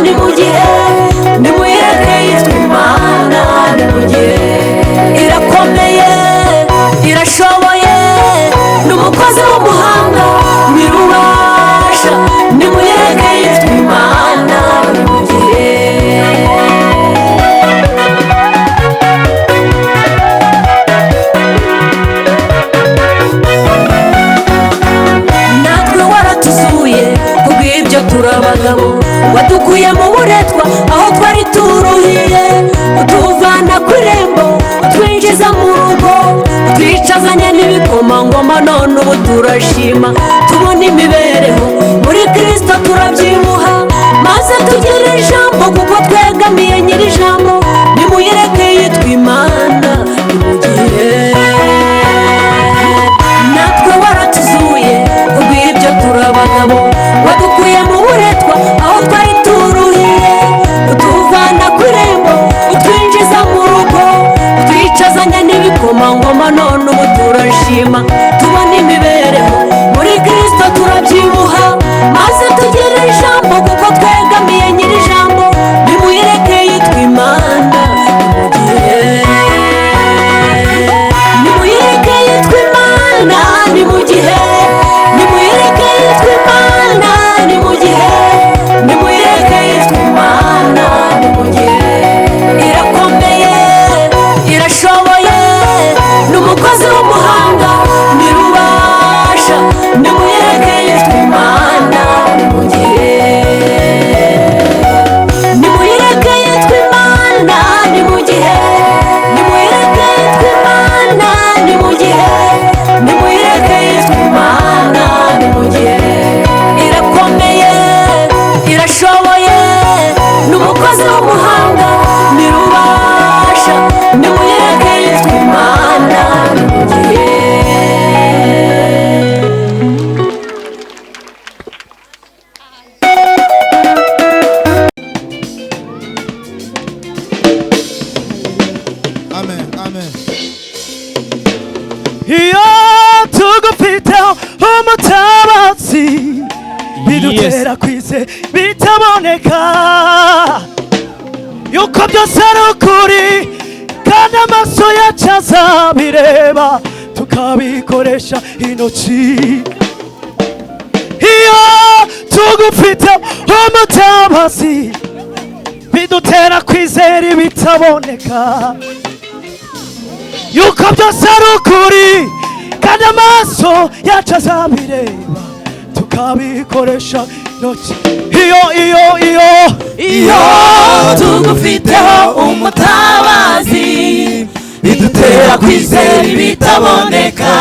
Ni mu gihe, nimuyireke yitwa Imana. Ni mu gihe, irakomeye, irashoboye, ni umukozi w'umuhanga, nyir'ububasha. Nimuyireke yitwa Imana. Ni mu gihe. Natwe waratuzuye, kubw'ibyo turi abagabo. Wadukuye mu buretwa aho twari turuhiye, utuvana ku irembo, utwinjiza mu rugo, utwicazanye n'ibikomangoma. None ubu turashima, tubona imibereho muri Kirisito, turabyibuha maze tugira ijambo kuko twegamiye nyir'ijambo. Nimuyireke yitwa Imana. Ni mu gihe. Natwe waratuzuye, kubw'ibyo turi abagabo. Wadukuye mu buretwa aho twari turuhiye, utuvana ku irembo, utwinjiza mu rugo, utwicazanya n'ibikomangoma. None ubu turashima, tubona imibereho muri Kirisito, turabyibuha maze tugira ijambo kuko twegamiye nyir'ijambo. Nimuyireke yitwa Imana. Ni mu gihe. Nimuyireke yitwa Imana. Ni mu gihe. Nimuyireke yitwa Imana. Ni mu gihe. Nimuyireke yitwa Imana. Ni mu gihe. Irakomeye, irashoboye, ni umukozi w'umuhanga, nyir'ububasha. Nimuyireke yitwa Imana. Ni mu gihe. Nimuyireke yitwa Imana. Ni mu gihe. Nimuyireke yitwa Imana. Ni mu gihe. Nimuyireke yitwa Imana. Ni mu gihe. Irakomeye, irashoboye, ni umukozi w'umuhanga, nyir'ububasha. Nimuyireke yitwa Imana. Ni mu gihe. Amen. Amen. Iyo tugufiteho umutabazi, bidutera kwizera ibitaboneka, yuko byose ari ukuri, kandi amaso yacu azabireba, tukabikoresha intoki. Iyo tugufite umutabazi, bidutera kwizera ibitaboneka, yuko byose ari ukuri, kandi amaso yacu azabireba, tukabikoresha intoki. Iyo, iyo, iyo. Iyo tugufiteho umutabazi, bidutera kwizera ibitaboneka,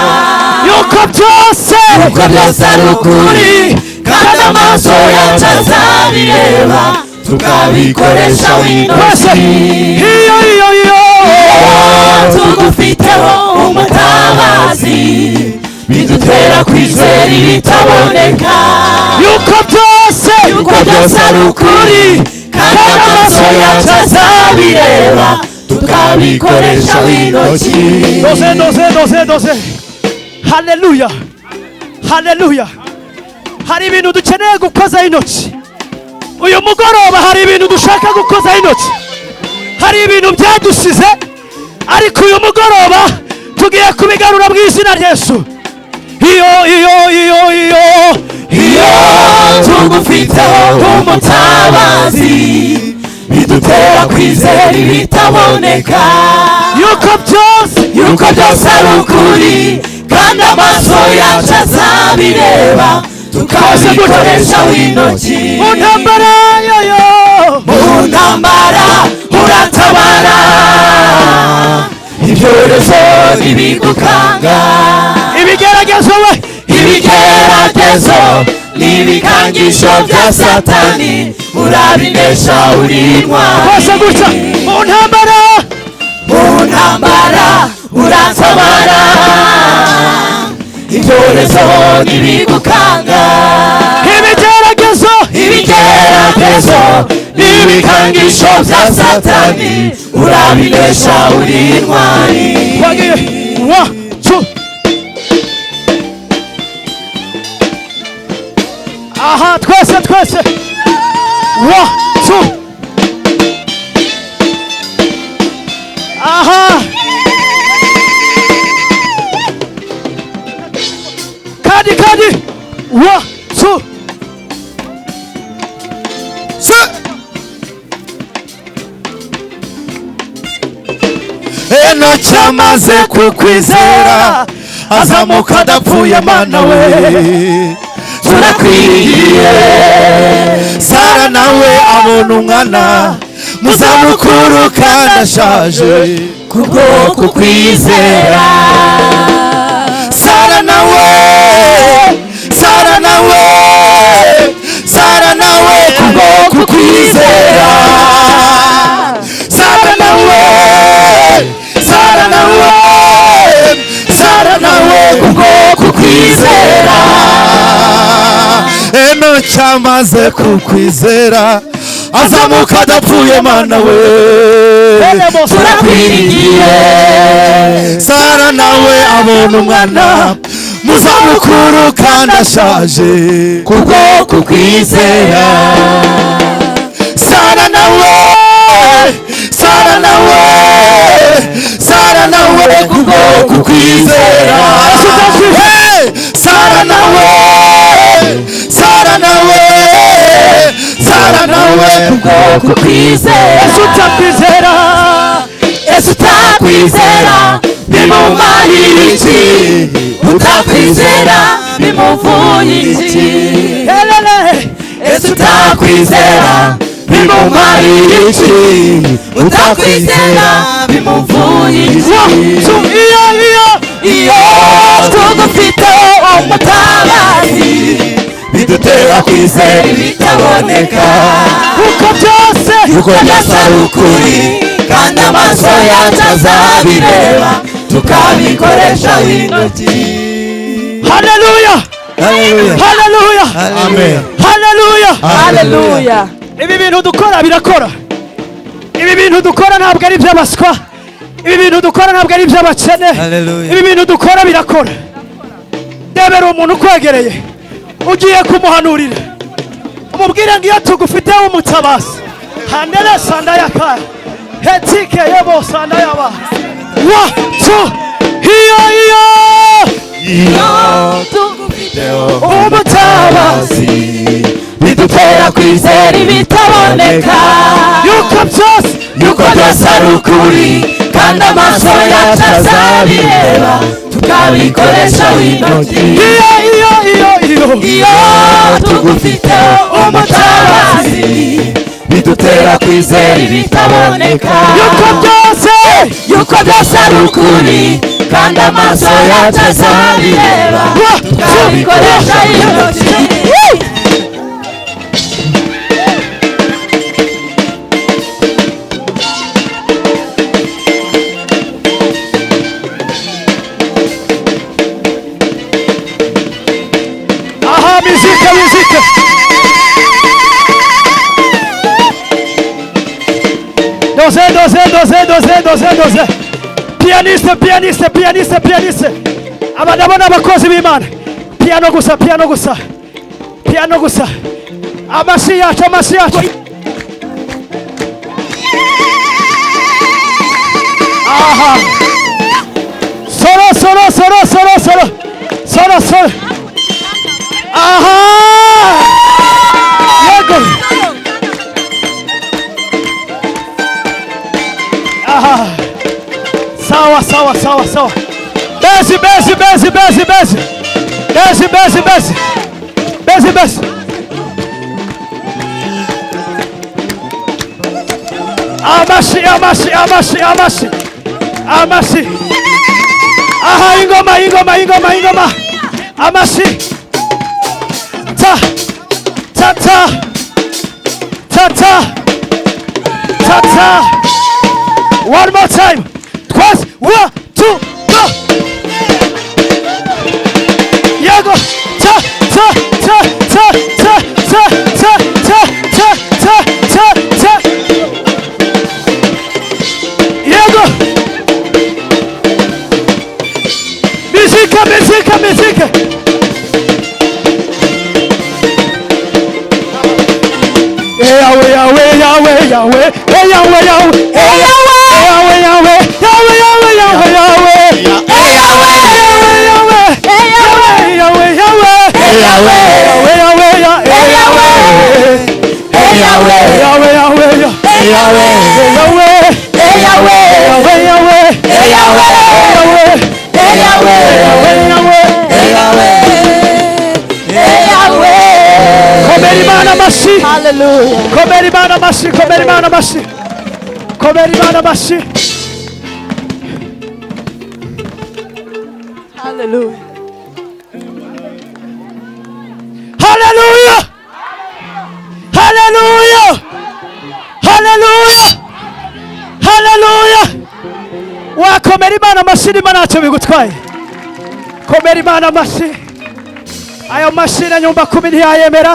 yuko byose, yuko byose ari ukuri, kandi amaso yacu azabireba, tukabikoresha Twese. intoki. Iyo, iyo, iyo. Tugufiteho umutabazi, bidutera kwizera ibitaboneka, yuko byose, yuko byose ari ukuri, kandi amaso yacu azabireba, tukabikoresha intoki. Doze, doze, doze, doze. Haleluya, haleluya! Hari ibintu dukeneye gukozaho intoki uyu mugoroba. Hari ibintu dushaka gukozaho intoki. Hari ibintu byadusize, ariko uyu mugoroba tugiye kubigarura mu izina rya Yesu. Iyo, iyo, iyo, iyo. Iyo tugufiteho umutabazi, bidutera kwizera ibitaboneka, yuko byose, yuko byose ari ukuri, kandi amaso yacu azabireba, tukabikoresha intoki. Mu ntambara yoyo. Mu ntambara uratabara, ibyorezo ntibigukanga. Ibigeragezo we. Ibigeragezo n'ibikangisho bya Satani urabinesha, uri intwari. Twese gutya: mu ntambara. Mu ntambara uratabara, ibyorezo ntibigukanga. Ibigeragezo. Ibigeragezo n'ibikangisho bya Satani urabinesha, uri intwari. Twagiye: one, two. Aha, twese, twese: one, two. Enoki amaze kukwizera azamuka adapfuye mana we turakwiringiye. Sara nawe abona umwana mu zabukuru kandi ashaje kubwo kukwizera. Sara nawe, Sara nawe, Sara nawe kubwo kukwizera. Sara nawe, Sara nawe, Sara nawe kubwo kukwizera. Enoki amaze kukwizera azamuka adapfuye mana we turakwiringiye. Sara nawe abona umwana mu zabukuru kandi ashaje kubwo kukwizera. Sara nawe, Sara nawe, Sara nawe kubwo kukwizera. Hey! Sara nawe, Sara nawe, Sara nawe kubwo kukwizera. Yesu utakwizera, Yesu utakwizera bimumarira iki? Utakwizera bimuvuye iki? Elele. Yesu utakwizera bimumarira iki? Utakwizera bimuvuye iki? One, two, iyo iyo Iyo tugufite umutabazi bidutera kwizera ibitaboneka, kuko byose kuko byose ari ukuri kandi amaso yacu azabireba tukabikoresha intoki. Haleluya, haleluya, Amen. haleluya. Haleluya. Ibi bintu dukora birakora. Ibi bintu dukora ntabwo ari iby'abaswa. Ibi bintu dukora ntabwo ari iby'abakene. Haleluya. Ibi bintu dukora birakora. Ndebera umuntu ukwegereye ugiye kumuhanurira, umubwire ngo iyo tugufite w'umutabazi handele sanda yakaya hetike yebo sanda yaba wa tu iyo iyo umutabazi bidutera kwizera ibitaboneka, yuko byose yuko byose ari ukuri kandi amaso yacu azabireba tukabikoresha intoki. Iyo iyo iyo iyo Iyo tugufite umutabazi bidutera kwizera ibitaboneka, yuko byose yuko byose ari ukuri kandi amaso yacu azabireba tukabikoresha intoki. Aha, muzika, muzika. Doze, doze, doze, doze, doze, doze. Pianiste, pianiste, pianiste, pianiste. Aba ndabona abakozi b'Imana. Piano gusa, piano gusa. Piano gusa. Amashyi yacu, amashyi yacu. Aha. Solo, solo, solo, solo, solo. Solo, solo. Aha! Yego! Aha! Sawa, sawa, sawa, sawa. Bezi, bezi, bezi, bezi, bezi. Bezi, bezi, bezi. Bezi, bezi. Amashi, amashi, amashi, amashi. Amashi. Aha, ingoma, ingoma, ingoma, ingoma. Amashi. Ta ta ta ta ta ta ta. One more time. Twice. 1, 2, go. Yego. Ta ta ta ta ta ta ta ta ta ta ta ta. Yego. Müzik, müzik, müzik. Yahweh, Yahweh, Yahweh, Yahweh, hey Yahweh, Yahweh, hey Yahweh, Yahweh, Yahweh, Yahweh, Yahweh, Yahweh, Yahweh, hey Yahweh, Yahweh, Yahweh, Yahweh, Yahweh, Yahweh, Yahweh, Yahweh, hey Yahweh, Yahweh, Yahweh, Yahweh, Yahweh, Yahweh, Yahweh, Hallelujah. Komera Imana amashyi, komera Imana amashyi, komera Imana amashyi. Hallelujah. Haleluya, haleluya, haleluya, haleluya. Wakomera Imana amashyi niba ntacyo bigutwaye. Komera Imana amashyi. Ayo mashyi na nyumba kumi ntiyayemera.